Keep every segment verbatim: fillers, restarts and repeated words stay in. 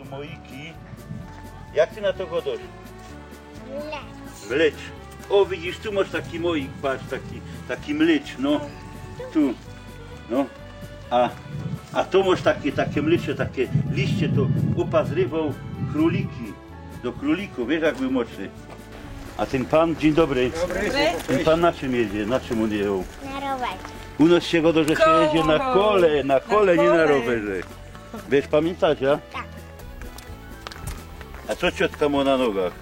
Mojiki. Jak ty na to gŏdŏsz? Mlecz. Mlecz. Ô, widzisz, tu mŏsz taki mojik, patrz, taki, taki mlecz, no. Tu, no. A, a tu mŏsz takie, takie mlecze, takie liście, to ôpa zrywoł krōliki. Do krōlików, wiysz, jak bōł młodszy. A tyn pan, dziyń dobry. Dobry. Tyn pan na czym jedzie? Na czym ôn jechoł? Na rowerze. U nŏs sie gŏdŏ, że sie jedzie na kole, na kole, niy na rowerze. Wiysz, pamiyntŏsz, ja? Tak. A co ciotka mŏ na nogach?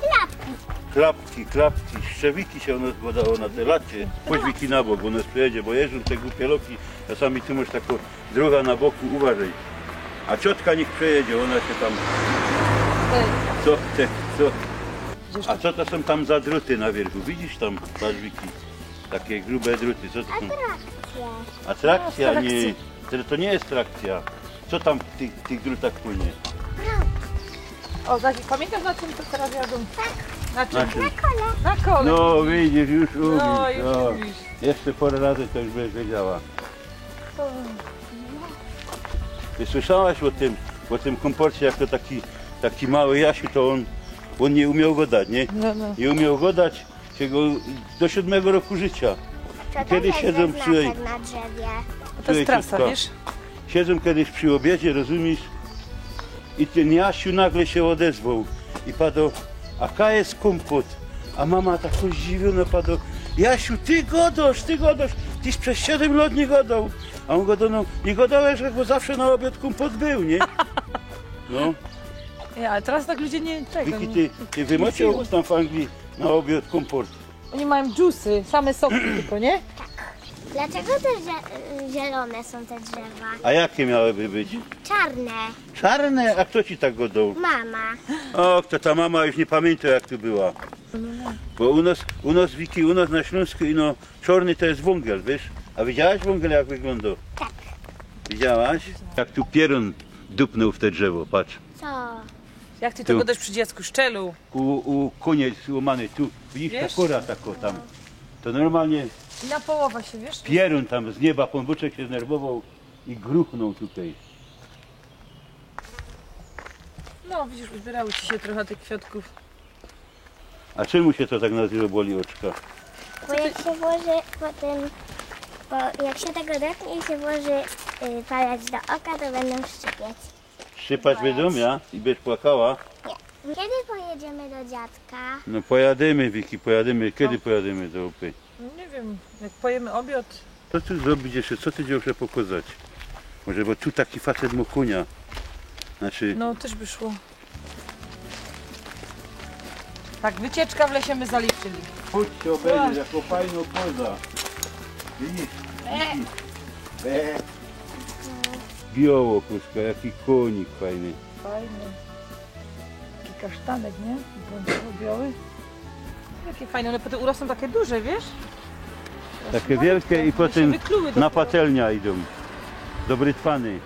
Klapki. Klapki, klapki. Szczewiki sie u nŏs gŏdŏ na te lacie. Chodź, Wiki, na bok, bo u nŏs przejedzie, bo jeżdżōm te gupie loki. Czasami tu mŏsz takŏ droga na boku, uważej. A ciotka niych przejedzie, ôna sie tam... Co, te, co? A co to sōm tam za druty na wiyrchu? Widzisz tam, patrz, Wiki? Takie grube druty, co to sōm? Atrakcja. Atrakcja, niy. To, to niy ma trakcjŏ. Co tam w tych, tych drutach płynie? Ô, Zazik, pamiyntŏsz, na czym to teroz jadōm? Tak. Na czym? Na czym? Na kole. Na kole. No, widzisz, już umisz. No, już umisz. Jeszcze pora razy to już byś wiedziała. Ty słyszałaś ô tym, ô tym kōmporcie, jak to taki, taki mały Jasiu, to ôn, ôn niy umioł gŏdać, niy? No, no. Niy umioł gŏdać, tego do siōdmego roku życiō. To kiedyś siedzōm przy... na drzewie. To je trasa, wiysz? Siedzōm kiedyś przi ôbiedzie, rozumisz? I tyn Jasiu nagle sie ôdezwoł i padŏ: „A kaj je kōmpot?” A mama tako zdziwiōno padŏ: „Jasiu, ty gŏdŏsz, ty gŏdŏsz, tyś przez siedym lŏt niy gŏdoł”. A ôn gŏdŏ: „No, niy gŏdołech, bo zawsze na ôbiŏd kōmpot bōł, niy?” No. Ja, ale teroz tak ludzie niy tego... Wiki, ty, ty wymyślił tam w Anglii na ôbiŏd kōmpot? Ôni majōm dżusy, same soki tylko, niy? Tak. Dlaczego te zie-, zielone są te drzewa? A jakie miałyby być? Czarne. Czarne? A kto ci tak gŏdoł? Mama. Och, to ta mama już niy pamiyntŏ, jak tu była. Bo u nŏs, u nŏs, Wiki, u nŏs na Ślōnsku ino czŏrny to je wōngel, wiysz? A widziałaś wōngel, jak wyglōndŏ? Tak. Widziałaś? Jak tu pierōn dupnōł w te drzewo, patrz. Co? Jak ty tego dŏsz przi dziecku? Szczelu. U, u kōnie złōmany, tu. Widzisz, ta kora tako tam. To normalnie... I na połowa sie, wiysz? Pierōn tam z nieba, Pōnbōczek sie znerwowoł i gruchnōł tukej. No, widzisz, uzbierało ci sie trocha tych kwiatkōw. A czymu sie to tak nazywŏ, boli ôczka? Bo jak się włoży potem, bo jak się tego dotknie i się włoży, y, palec do oka, to będą szczypiec. Szczypać bydōm, ja? I byś płakała? Nie. Kiedy pojedziemy do dziadka? No pojadymy, Wiki, pojadymy. Kiedy pojadymy do łōpy? No niy wiym, jak pojymy ôbiŏd. Co ty zrobić jeszcze? Co ty dziewczę pokŏzać? Może, bo tu taki facet mŏ kōnia. Znaczy... No, tyż by szło. Tak, wycieczka w lesie my zaliczyli. Chodźcie ôbejrzeć, jako fajnŏ poza. Widzisz? Widzisz? Be. Biało, kurczka, jaki kōnik fajny. Fajny. Taki kasztanek, niy? Brązowo-biały. Jakie fajne, ône potym urosnōm takie duże, wiysz? Takie wielkie i potym na patelnia idōm. Do brytwany.